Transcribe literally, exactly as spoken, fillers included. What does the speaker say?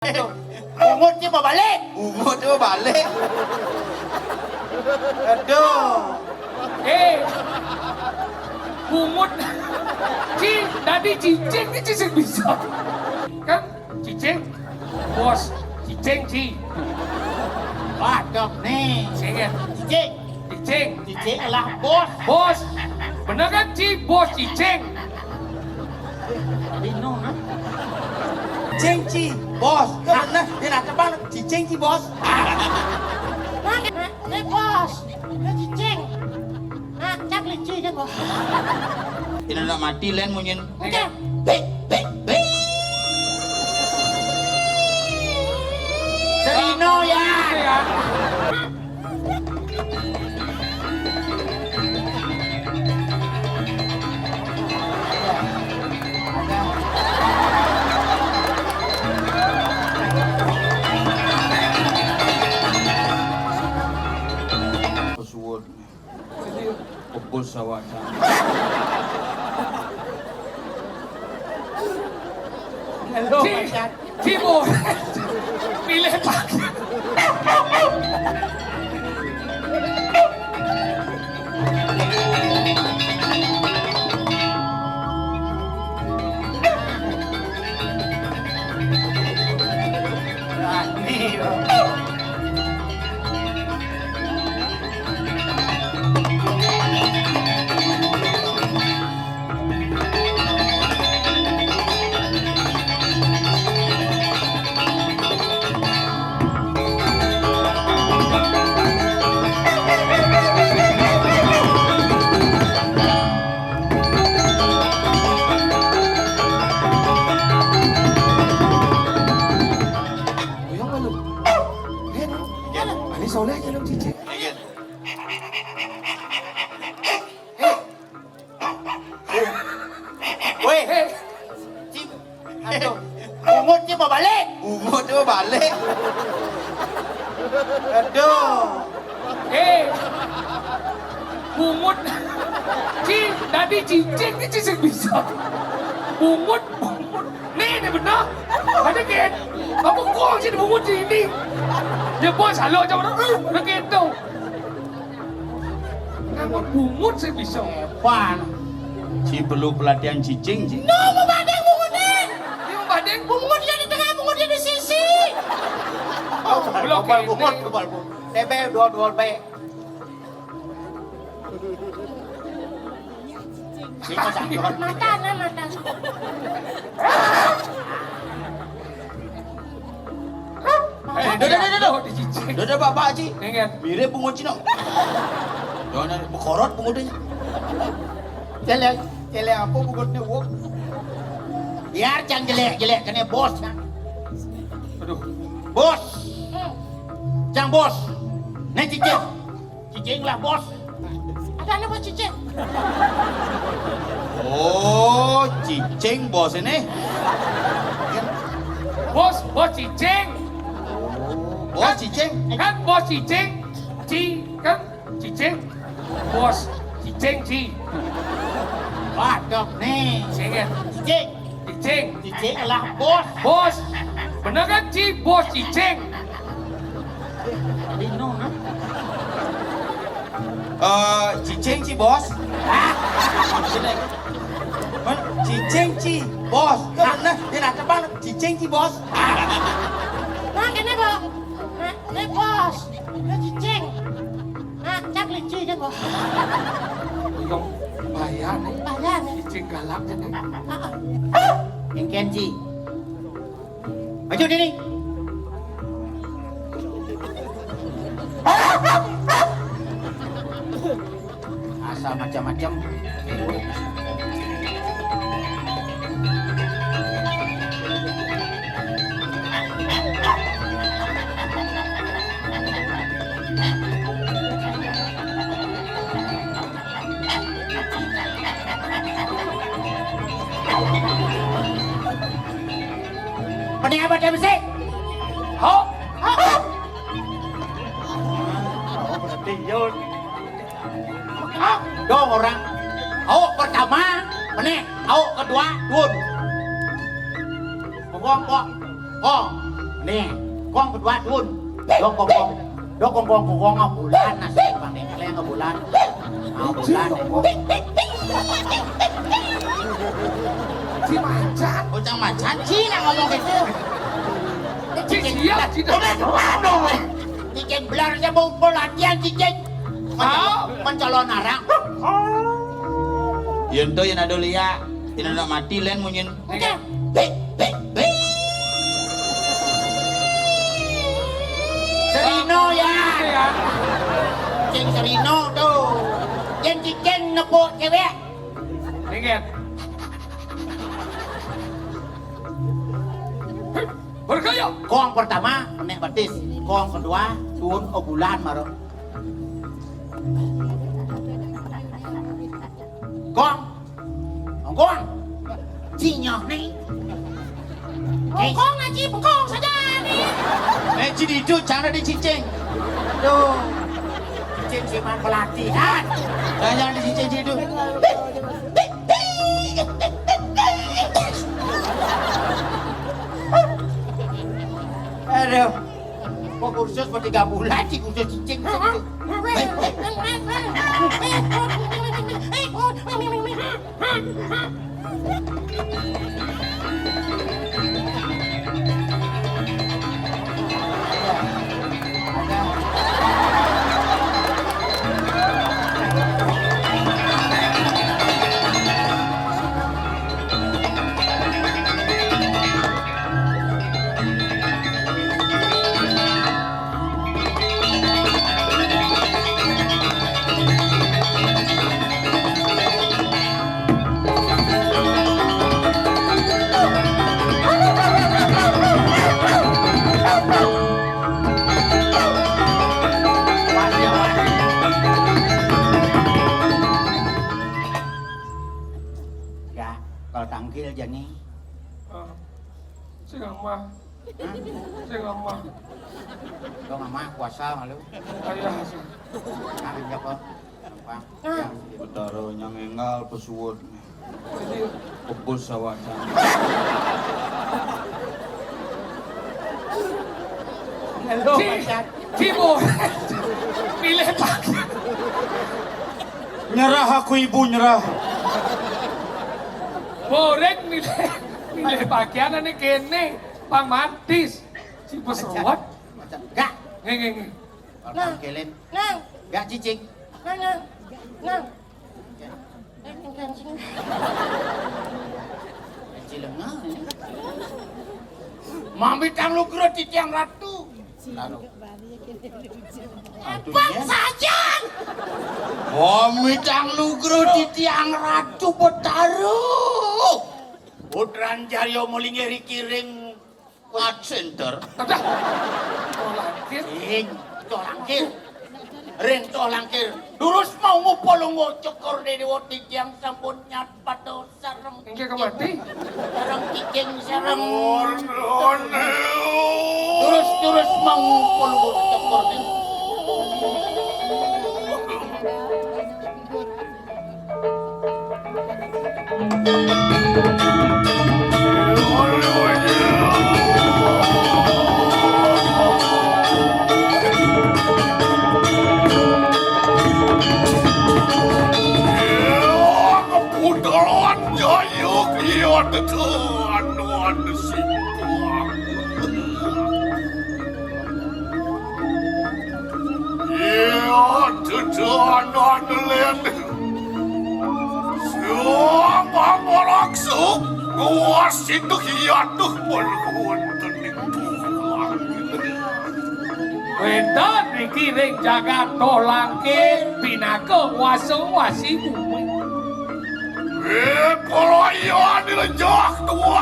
Bungut dia mau balik. Bungut dia mau balik. Aduh. Eh, bungut. Ci, tadi cicing, ini cicing bisa. Kan? Cicing. Bos, cicing, Ci. Waduh, nih. Cicing. Cicing. Cicing lah, bos. Bos. Bener kan, Ci? Bos, cicing. Lino, ha? Cicing, Ci. Bos. Tuh, bener. Dia nak terbang. Cicing, Ci, bos. Nah, nah, nih, bos. Ini cicing. Nah, cak licin, Ci, bos. Ini udah mati, Len, munyin. Oke. Bik, bik, bik. Serino, ya. Pesuwun. Kebus sawah. Halo, Ci, Pak Jan. Ci, Bu. Pilih, Pak. Buyung malu. Rin, ini soleh aja dong, Cici. Weh. Ci, aduh. Bungut dia mau balik. Bungut dia mau balik. Aduh. Eh, bungut. Ci, tadi cicing, ini cicing bisa. Bungut, bungut. Nih, ini bener. Ada kan? Kamu kok sih bungut sini? Dia bos, halo, coba. Eh, udah gitu. Nganggo bungut sih bisa. Epan. Ci perlu pelatihan cicing, Ci. No, mau badeng bungutin. Dia mau badeng? Bungut dia di tengah, bungut dia di sisi. Oh, belum bungut, bungut. Tebe dua dua baik. Mata, nah, mata. Eh, dah, dah, dah, dah. Dah, dah, Pak, Pak, Ci. Mirip bungut Cina. Jangan, bekorot bungutnya. Celeng, celeng apa bungutnya, Wok? Biar jangan jelek-jelek, kena bos, nah. Aduh. Bos. Jangan bos. Nih, cicing. Cicing lah, bos. Ada apa, bos, cicing? Oh, cicing bos ini. Bos, bos cicing. Bos cicing. Kan bos cicing. Ci, kan cicing. Bos cicing, Ci. Waduh, nih. Cicing. Cicing. Cicing lah, bos. Bos. Bener kan, Ci? Bos cicing. Lino, ha? Eh, cicing, Ci, bos. Hah? Cicing, Ci, bos. Tuh, bener. Dia nak terbang, cicing, Ci, bos. Nah, kena, Bos. Nah, ini, bos. Ini cicing. Nah, cak licin, Bos. Yang bahaya nih. Bahaya nih. Cicing galak nih. Heeh. Yang kenji. Maju, Dini. Asal macam-macam. Mending apa dia mesti? Ho. Ho. Oh, berarti yun. Ho. Dong orang. Ho pertama, mending. Ho kedua, dun. Bengong kok. Ho. Nih, kong kedua dun. Dok kong kong. Dok kong kong kong kong bulan nasi pang dengkleng bulan. Mau bulan. Si macan. Bocah macan Cina ngomong gitu. Cicing, iya, Cina. Aduh, cicing belar aja mau latihan cicing. Ah. Mencolon arang. Yen to yen ada lia, yen ada mati len munyin. Oke. Bik, bik, bik. Serino ya. Cing Serino tuh. Yen cicing nepuk cewek. Ingat. Bergaya. Kong pertama, nek betis. Kong kedua, tuun obulan maro. Kong. Kong. Cinyoh nih. Bengkong aja, bengkong saja nih. Eh, cini itu cara dicicing. Tuh. Cicing siman pelatihan. Jangan dicicing itu. Aduh. Kok kursus mau tiga bulan sih kursus cicing? Ya, kalau tangkil jani. Sing amah. Hah? Sing amah. Dong amah kuasa malu. Ayah sih. Nah, ya kok. Apa? Ya. Betara nyang enggal pesuwut. Jadi kebus sawah. Halo, Ci-, Macan. Cibo. Pilih pak. Nyerah aku, Ibu, nyerah. Borek milih, milih pakaian ane kene, pang mantis. Si pesawat. Macan. Enggak. Nge, nge, nge. Nah. Kelin. Nah. Enggak cicing. Nah, nah. Nah. Kancing. Kancing lengan. Mami tang lugro titiang ratu. Taruh. Apa saja? Mami tang lugro titiang ratu Betara. Putran Jaryo Molingir kiring. Art Center. Adah. Tolangkir. Ing, tolangkir. Ring tolangkir. Durus mau ngupa lungguh cokor Dewa titiang sampun nyat pada sareng. Inggih kemati. Sareng cicing sareng. Durus, durus mau ngupa lungguh cokor Dewa. Pudalan jaya kian tekan wan sikuang. Iya, tetenan len. Siapa maraksa nguas itu hiatuh pun wonten ing tulang. Wénten niki ring jagat Tolangkir pinaka wasa-wasi bumi. Eh, kalayan dilejah tuah.